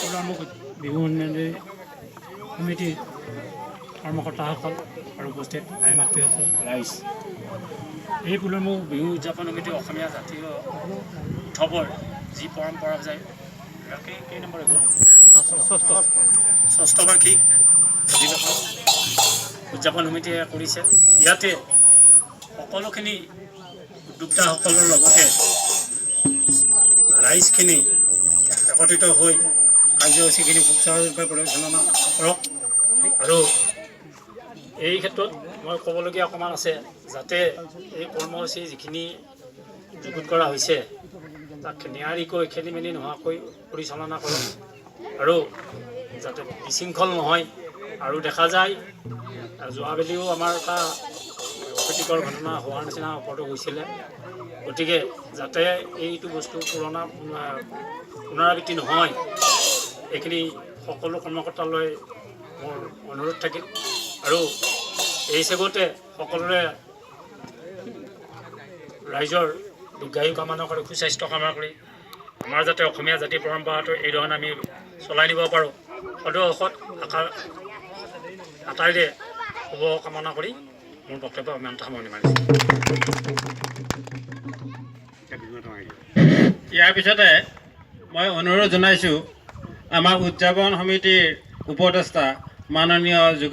কুলাৰমুখ বিহু উন্নয়ন সমিতিৰ কৰ্মকৰ্তাসকল আৰু উপস্থিত আই মাতৃসকল, ৰাইজ, এই কুলমুখ বিহু উদযাপন সমিতি অসমীয়া জাতীয় উৎসৱৰ যি পৰম্পৰা যায়, কেই নম্বৰ গ'ল, ষষ্ঠ বাৰ্ষিক অধিৱেশন উদযাপন সমিতিয়ে কৰিছে। ইয়াতে সকলোখিনি উদ্যোক্তাসকলৰ লগতে ৰাইজখিনি একত্ৰিত হৈ কাৰ্যসূচীখিনি সুচাৰুৰূপে পৰিচালনা কৰক। আৰু এই ক্ষেত্ৰত মই ক'বলগীয়া অকণমান আছে, যাতে এই কৰ্মসূচী যিখিনি যুগুত কৰা হৈছে, তাক নিয়াৰিকৈ, খেলি মেলি নোহোৱাকৈ পৰিচালনা কৰক আৰু যাতে বিশৃংখল নহয়। আৰু দেখা যায়, যোৱাবেলিও আমাৰ এটা অপ্ৰীতিকৰ ঘটনা হোৱাৰ নিচিনা ওপৰতো গৈছিলে। গতিকে যাতে এইটো বস্তু পুৰণা পুনৰাবৃত্তি নহয়, এইখিনি সকলো কৰ্মকৰ্তালৈ মোৰ অনুৰোধ থাকিল। আৰু এই চেগতে সকলোৰে ৰাইজৰ দীৰ্ঘায়ু কামনা কৰি, সুস্বাস্থ্য কামনা কৰি, আমাৰ যাতে অসমীয়া জাতিৰ পৰম্পৰাটো এই ধৰণে আমি চলাই নিব পাৰোঁ, সদৌ অসমত আশা আটাইৰে শুভ কামনা কৰি মোৰ বক্তব্য ইমানতে সামৰণি মাৰিছোঁ। ইয়াৰ পিছতে মই অনুৰোধ জনাইছোঁ আমাৰ উদযাপন সমিতিৰ উপদেষ্টা মাননীয় যোগ